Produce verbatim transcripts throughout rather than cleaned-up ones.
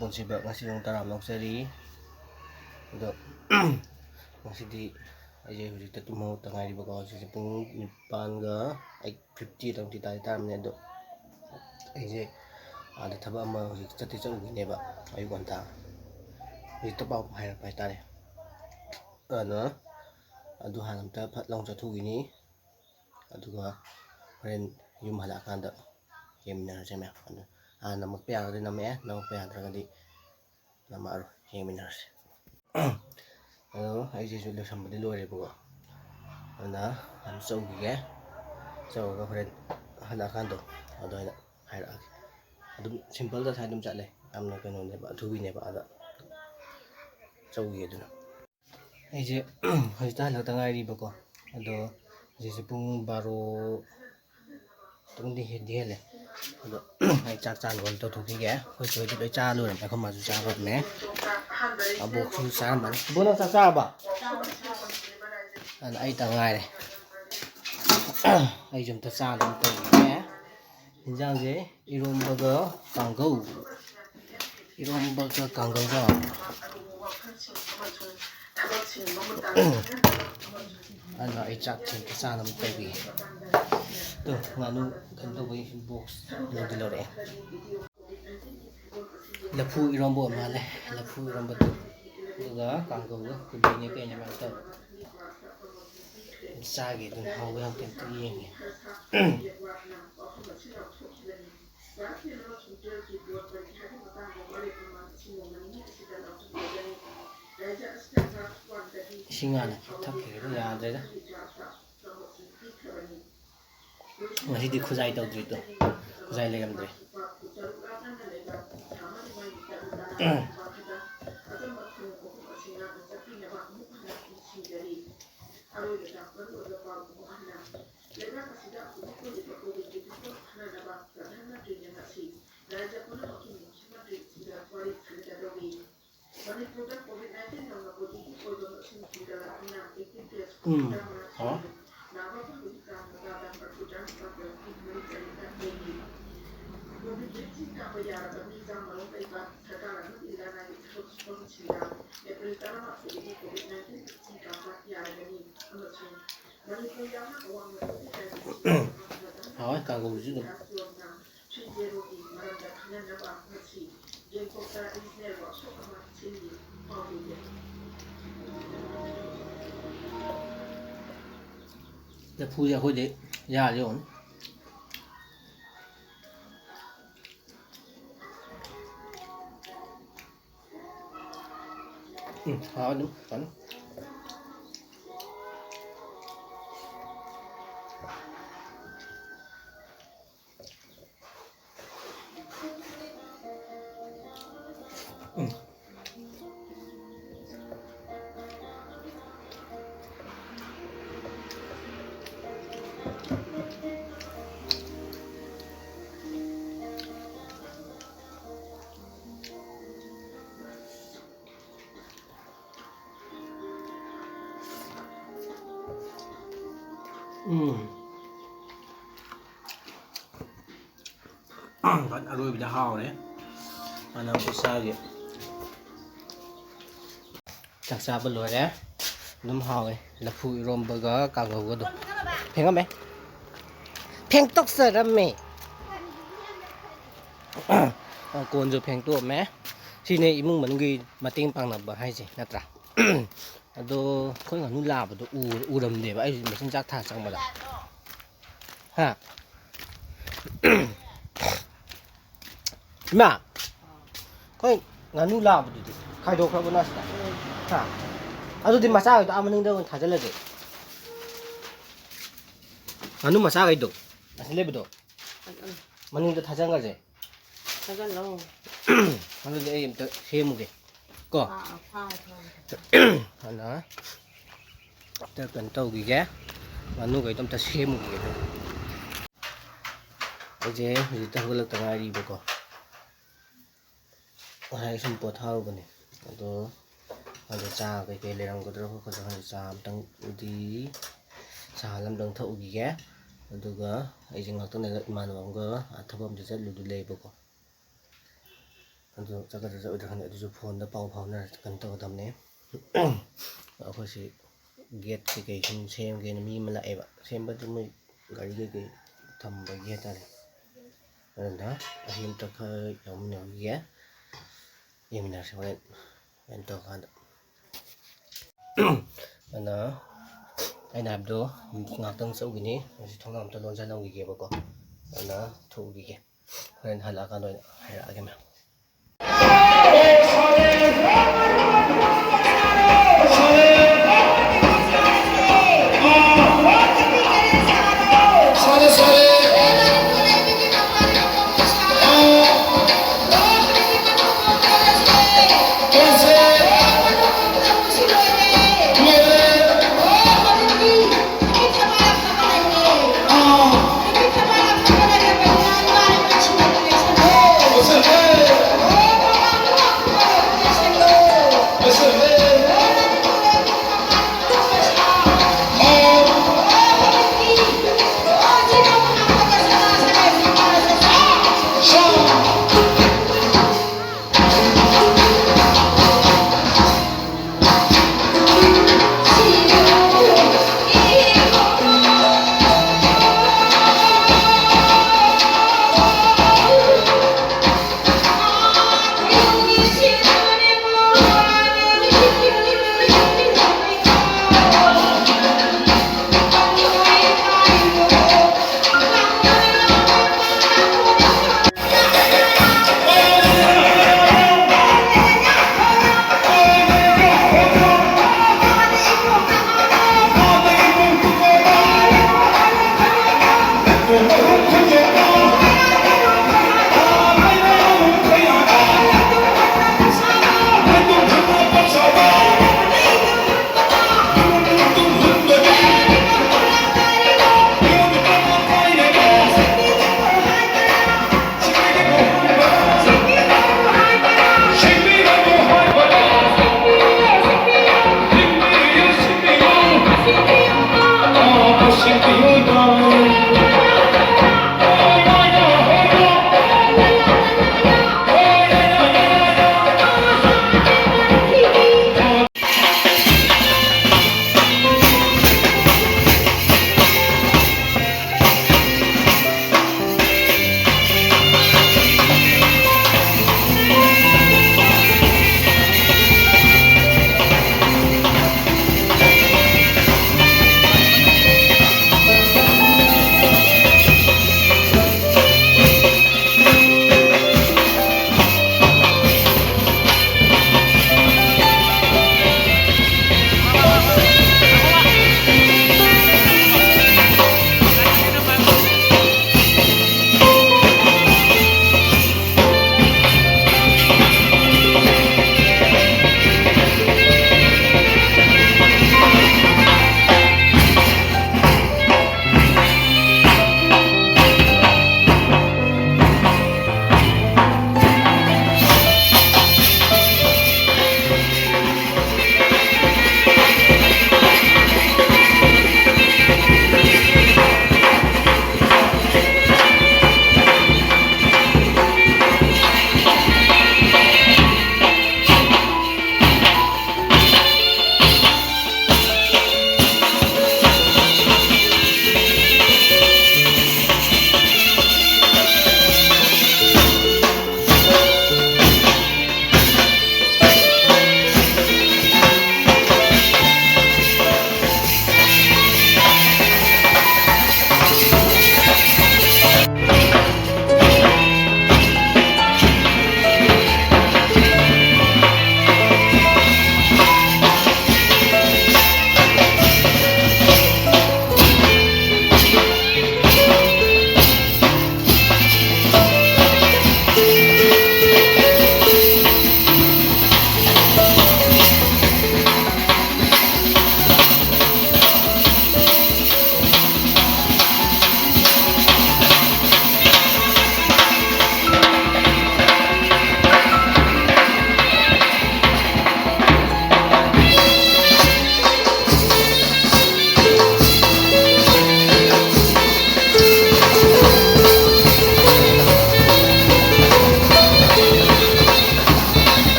ꯄꯨꯟꯁꯤꯕ ꯉꯁꯤ ꯅꯣꯡ ꯇꯔꯥ ꯑꯃ ꯂꯧꯖꯔꯤ꯫ ꯑꯗꯣ ꯉꯁꯤꯗꯤ ꯑꯩꯁꯦ ꯍꯧꯖꯤꯛꯇ ꯇꯨꯝ ꯍꯧꯒꯠꯇ ꯉꯥꯏꯔꯤꯕꯀꯣ꯫ ꯍꯧꯖꯤꯛꯁꯦ ꯄꯨꯡ ꯅꯤꯄꯥꯟꯒ ꯑꯩꯠ ꯐꯤꯐꯇꯤ ꯑꯗꯨꯃꯨꯛꯇꯤ ꯇꯥꯗꯤ ꯇꯥꯔꯝꯃꯅꯤ꯫ ꯑꯗꯣ ꯑꯩꯁꯦ ꯑꯥꯗ ꯊꯕꯛ ꯑꯃ ꯍꯧꯖꯤꯛ ꯆꯠꯇꯤ ꯆꯠꯂꯨꯈꯤꯅꯦꯕ, ꯑꯌꯨꯛ ꯉꯟꯇꯥ꯫ ꯍꯧꯖꯤꯛꯇ ꯄꯥꯎ ꯍꯥꯏꯔꯛꯄ ꯍꯥꯏꯇꯥꯔꯦ꯫ ꯑꯗꯨꯅ ꯑꯗꯨ ꯍꯥꯟꯅ ꯑꯝꯇ ꯐꯠ ꯂꯥꯎ ꯆꯠꯊꯣꯛꯈꯤꯅꯤ꯫ ꯑꯗꯨꯒ ꯍꯣꯔꯦꯟ ꯌꯨꯝ ꯍꯜꯂꯛꯑꯀꯥꯟꯗ ꯌꯦꯡꯃꯤꯟꯅꯔꯁꯦ ꯃꯌꯥꯝ꯫ ꯑꯗꯨ ꯍꯥꯟꯅ ꯅꯝꯃꯛꯄ ꯌꯥꯔꯒꯗꯤ ꯅꯝꯃꯛꯑꯦ, ꯅꯝꯃꯛꯄ ꯌꯥꯗ꯭ꯔꯒꯗꯤ ꯅꯝꯃꯛꯑꯔꯣꯏ, ꯌꯦꯡꯃꯤꯟꯅꯔꯁꯦ꯫ ꯑꯗꯣ ꯑꯩꯁꯤꯁꯨ ꯂꯣꯏꯁꯟꯕꯗꯤ ꯂꯣꯏꯔꯦꯕꯀꯣ꯫ ꯑꯗꯨꯅ ꯌꯥꯝ ꯆꯧꯈꯤꯒꯦ꯫ ꯆꯧꯔꯒ ꯍꯣꯔꯦꯟ ꯍꯜꯂꯛꯑꯀꯥꯟꯗꯣ ꯑꯗꯨ ꯑꯩꯅ ꯍꯥꯏꯔꯛꯑꯒꯦ꯫ ꯑꯗꯨꯝ ꯁꯤꯝꯄꯜꯗ ꯉꯁꯥꯏ ꯑꯗꯨꯝ ꯆꯠꯂꯦ, ꯌꯥꯝꯅ ꯀꯩꯅꯣꯅꯦꯕ, ꯑꯊꯨꯕꯤꯅꯦꯕ꯫ ꯑꯗ ꯆꯧꯈꯤꯒꯦ ꯑꯗꯨꯅ꯫ ꯑꯩꯁꯦ ꯍꯧꯖꯤꯛꯇ ꯍꯜꯂꯛꯇ ꯉꯥꯏꯔꯤꯕꯀꯣ꯫ ꯑꯗꯣ ꯍꯧꯖꯤꯛꯁꯦ ꯄꯨꯡ ꯕꯥꯔꯣ ꯇꯨꯝꯗꯤ ꯍꯦꯟꯗꯤ ꯍꯦꯜꯂꯦ꯫ ꯑꯗꯣ ꯑꯩ ꯆꯥꯛ ꯆꯥꯅꯕ ꯑꯝꯇ ꯇꯧꯊꯣꯛꯈꯤꯒꯦ꯫ ꯑꯩꯈꯣꯏ ꯆꯦ ꯍꯣꯏꯗꯤ ꯂꯣꯏ ꯆꯥ ꯂꯣꯏꯔꯝꯃꯦ꯫ ꯑꯩꯈꯣꯏ ꯃꯥꯁꯨ ꯆꯥꯈ꯭ꯔꯕꯅꯦ꯫ ꯑꯕꯣꯛꯁꯨ ꯆꯥꯔꯝꯃꯅꯤ꯫ ꯏꯕꯣꯛ, ꯅꯪ ꯆꯥꯛ ꯆꯥꯔꯕ? ꯑꯗꯨꯅ ꯑꯩꯇ ꯉꯥꯏꯔꯦ꯫ ꯑꯩꯁꯨ ꯑꯝꯇ ꯆꯥꯅꯕ ꯑꯃ ꯇꯧꯈꯤꯒꯦ꯫ ꯏꯟꯖꯥꯡꯁꯦ ꯏꯔꯣꯝꯕꯒ ꯀꯥꯡꯒꯧ꯫ ꯏꯔꯣꯝꯕꯒ ꯀꯥꯡꯒꯧꯒ꯫ ꯑꯗꯨꯅ ꯑꯩ ꯆꯥꯛ ꯊꯦꯡꯅ ꯆꯥꯅꯕ ꯇꯧꯕꯤꯒꯦ꯫ ꯑꯗꯣ ꯉꯥꯅꯨ ꯀꯩꯅꯣ ꯇꯧꯕꯒꯤ ꯕꯣꯛꯁ ꯂꯧꯗꯤ ꯂꯧꯔꯛꯑꯦ꯫ ꯂꯐꯨ ꯏꯔꯣꯝꯕ ꯑꯣꯏ ꯃꯥꯜꯂꯦ꯫ ꯂꯐꯨ ꯏꯔꯣꯝꯕꯗꯨ ꯑꯗꯨꯒ ꯀꯥꯡꯒꯧꯒ ꯀꯨꯕꯤꯅꯦ ꯀꯩꯅꯦ ꯑꯗꯨꯃꯥꯏꯅ ꯇꯧꯔꯦ꯫ ꯆꯥꯒꯦ ꯑꯗꯨꯝ ꯍꯥꯎꯕ ꯌꯥꯝ ꯀꯩꯝꯇ ꯌꯦꯡꯉꯦ꯫ ꯏꯁꯤꯡ ꯍꯥꯟꯅ ꯊꯛꯈꯤꯒꯦ, ꯌꯥꯗ꯭ꯔꯦꯗ꯫ ꯉꯁꯤꯗꯤ ꯈꯨꯖꯥꯏ ꯇꯧꯗ꯭ꯔꯤꯗꯣ, ꯈꯨꯖꯥꯏ ꯂꯩꯔꯝꯗ꯭ꯔꯦ꯫ ꯎꯝ꯫ ꯍꯥ? ꯍꯥꯎꯋꯦ, ꯀꯥꯡꯒꯧꯁꯤꯁꯨ ꯑꯗꯨꯝ꯫ ꯂꯐꯨꯁꯦ ꯑꯩꯈꯣꯏꯗꯤ ꯌꯥꯔꯦ ꯌꯦꯡꯉꯨꯅꯦ꯫ ꯎꯝ, ꯍꯥꯎ ꯑꯗꯨꯝ ꯐꯖꯅ꯫ ꯎꯝ꯫ ꯎꯝ꯫ ꯑꯔꯣꯏꯕꯗ ꯍꯥꯎꯔꯦ꯫ ꯃꯅꯝ ꯈꯨꯠꯁꯥꯒꯤ꯫ ꯆꯥꯛ ꯆꯥꯕ ꯂꯣꯏꯔꯦ꯫ ꯑꯗꯨꯝ ꯍꯥꯎꯋꯦ꯫ ꯂꯐꯨ ꯏꯔꯣꯝꯕꯒ ꯀꯥꯡꯍꯧꯒꯗꯣ꯫ ꯐꯦꯡꯉꯝꯃꯦ꯫ ꯐꯦꯡꯇꯣꯛꯆꯔꯝꯃꯦ꯫ ꯀꯣꯟꯁꯨ ꯐꯦꯡꯇꯣꯛꯑꯝꯃꯦ꯫ ꯁꯤꯅꯦ ꯏꯃꯨꯡ ꯃꯅꯨꯡꯒꯤ ꯃꯇꯦꯡ ꯄꯥꯡꯅꯕ ꯍꯥꯏꯁꯦ ꯅꯠꯇ꯭ꯔꯥ? ꯑꯗꯣ ꯑꯩꯈꯣꯏ ꯉꯥꯅꯨ ꯂꯥꯕꯗꯣ ꯎ-, ꯎꯔꯝꯗꯦꯕ ꯑꯩ ꯃꯆꯤꯟꯖꯥꯛ ꯊꯥ ꯆꯪꯕꯗ꯫ ꯍꯥ? ꯏꯃꯥ! ꯑꯩꯈꯣꯏ ꯉꯥꯅꯨ ꯂꯥꯕꯗꯨꯗꯤ ꯈꯥꯏꯗꯣꯛꯈ꯭ꯔꯕ ꯅꯠꯇ꯭ꯔꯥ? ꯍꯥ? ꯑꯗꯨꯗꯤ ꯃꯆꯥꯈꯩꯗꯣ ꯑꯥ ꯃꯅꯤꯡꯗ ꯑꯣꯏꯅ ꯊꯥꯖꯤꯜꯂꯁꯦ꯫ ꯉꯥꯅꯨ ꯃꯆꯥꯈꯩꯗꯣ, ꯑꯁꯤ ꯂꯩꯕꯗꯣ, ꯃꯅꯤꯡꯗ ꯊꯥꯖꯤꯟꯈ꯭ꯔꯁꯦ꯫ ꯊꯥꯖꯤꯜꯂꯣ꯫ ꯑꯗꯨꯗꯤ ꯑꯩ ꯑꯝꯇ ꯁꯦꯝꯃꯨꯒꯦ ꯀꯣ꯫ ꯑꯥ, ꯑꯥ, ꯐꯥꯔꯦ, ꯐꯥꯔꯦ꯫ ꯑꯗꯨꯅ ꯑꯝꯇ ꯀꯩꯅꯣ ꯇꯧꯈꯤꯒꯦ, ꯉꯥꯅꯨꯈꯩꯗꯣ ꯑꯝꯇ ꯁꯦꯝꯃꯨꯈꯤꯒꯦ꯫ ꯑꯩꯁꯦ ꯍꯧꯖꯤꯛꯇ ꯍꯧꯒꯠꯂꯛꯇ ꯉꯥꯏꯔꯤꯕꯀꯣ꯫ ꯉꯁꯥꯏ ꯁꯨꯝ ꯄꯣꯊꯥꯔꯨꯕꯅꯦ꯫ ꯑꯗꯣ ꯑꯗꯣ ꯆꯥ ꯀꯩꯀꯩ ꯂꯩꯔꯝꯒꯗ꯭ꯔꯥ ꯈꯣꯠꯀꯗ꯭ꯔꯥ ꯈꯪꯗꯦ꯫ ꯆꯥ ꯑꯝꯇꯪꯗꯤ, ꯆꯥ ꯑꯝꯇꯪ ꯊꯛꯎꯈꯤꯒꯦ꯫ ꯑꯗꯨꯒ ꯑꯩꯁꯦ ꯉꯥꯛꯇꯪ ꯂꯩꯔꯒ ꯏꯃꯥꯟꯅꯕ ꯑꯃꯒ ꯊꯕꯛ ꯑꯝꯗ ꯆꯠꯂꯨꯗꯣꯏ ꯂꯩꯌꯦꯕꯀꯣ꯫ ꯑꯗꯨ ꯆꯠꯀꯗ꯭ꯔꯥ ꯆꯠꯂꯣꯏꯗ꯭ꯔꯥ ꯈꯪꯗꯦ꯫ ꯑꯗꯨꯁꯨ ꯐꯣꯟꯗ ꯄꯥꯎ ꯐꯥꯎꯅꯔ ꯀꯩꯅꯣ ꯇꯧꯒꯗꯕꯅꯦ꯫ ꯑꯩꯈꯣꯏꯁꯤ ꯒꯦꯠ ꯀꯩꯀꯩ ꯁꯨꯝ ꯁꯦꯝꯒꯦꯅ ꯃꯤ ꯑꯃ ꯂꯥꯛꯑꯦꯕ꯫ ꯁꯦꯝꯕꯗꯤ ꯃꯣꯏ ꯒꯥꯔꯤ ꯀꯩꯀꯩ ꯊꯝꯕꯒꯤ ꯍꯥꯏꯇꯥꯔꯦ꯫ ꯑꯗꯨꯅ ꯑꯁꯤ ꯑꯝꯇ ꯈꯔ ꯌꯥꯎꯃꯤꯟꯅꯈꯤꯒꯦ꯫ ꯌꯦꯡꯃꯤꯟꯅꯔꯁꯤ ꯍꯣꯔꯦꯟ ꯀꯩꯅꯣ ꯇꯧꯔꯀꯥꯟꯗ꯫ ꯑꯗꯨꯅ ꯑꯩꯅ ꯍꯥꯏꯕꯗꯣ ꯉꯥꯛꯇꯪ ꯆꯠꯂꯨꯈꯤꯅꯤ꯫ ꯑꯁꯤ ꯊꯣꯡꯅꯥꯎ ꯑꯝꯇ ꯂꯣꯟꯁꯤꯜꯂꯝꯈꯤꯒꯦꯕꯀꯣ꯫ ꯑꯗꯨꯅ ꯊꯣꯛꯎꯈꯤꯒꯦ꯫ ꯍꯣꯔꯦꯟ ꯍꯜꯂꯛꯑꯀꯥꯟꯗ ꯑꯣꯏꯅ ꯍꯥꯏꯔꯛꯑꯒꯦ, ꯃꯌꯥꯝ꯫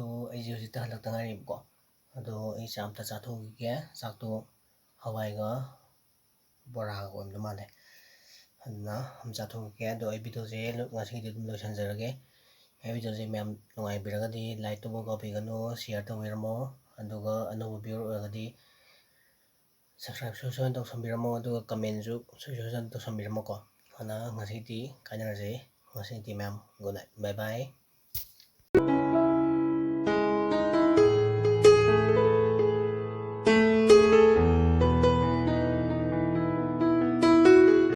ꯑꯣ, ꯑꯩꯁꯦ ꯍꯧꯖꯤꯛꯇ ꯍꯜꯂꯛꯇ ꯉꯥꯏꯔꯤꯕꯀꯣ꯫ ꯑꯗꯣ ꯑꯩ ꯆꯥ ꯑꯝꯇ ꯆꯥꯊꯣꯛꯈꯤꯒꯦ꯫ ꯆꯥꯛꯇꯣ ꯍꯋꯥꯏꯒ ꯕꯣꯔꯥꯒ ꯑꯣꯏꯔꯝꯗꯧ ꯃꯥꯜꯂꯦ꯫ ꯑꯗꯨꯅ ꯑꯃ ꯆꯥꯊꯣꯛꯈꯤꯒꯦ꯫ ꯑꯗꯣ ꯑꯩ videoꯁꯦ ꯉꯁꯤꯒꯤꯗꯤ ꯑꯗꯨꯝ ꯂꯣꯏꯁꯤꯟꯖꯔꯒꯦ꯫ ꯑꯩ videoꯁꯦ ꯃꯌꯥꯝ ꯅꯨꯡꯉꯥꯏꯕꯤꯔꯒꯗꯤ like ꯇꯧꯕ ꯀꯥꯎꯕꯤꯒꯅꯨ, share ꯇꯧꯕꯤꯔꯝꯃꯣ꯫ ꯑꯗꯨꯒ ꯑꯅꯧꯕ viewer ꯑꯣꯏꯔꯒꯗꯤ subscribe ꯁꯣꯏ ꯁꯣꯏꯗꯅ ꯇꯧꯁꯟꯕꯤꯔꯝꯃꯣ꯫ ꯑꯗꯨꯒ commentꯁꯨ ꯁꯣꯏ ꯁꯣꯏꯗꯅ ꯇꯧꯁꯟꯕꯤꯔꯝꯃꯣꯀꯣ꯫ ꯑꯗꯨꯅ ꯉꯁꯤꯗꯤ ꯀꯥꯏꯅꯔꯁꯦ꯫ ꯉꯁꯤꯗꯤ ꯃꯌꯥꯝ good night, bye bye꯫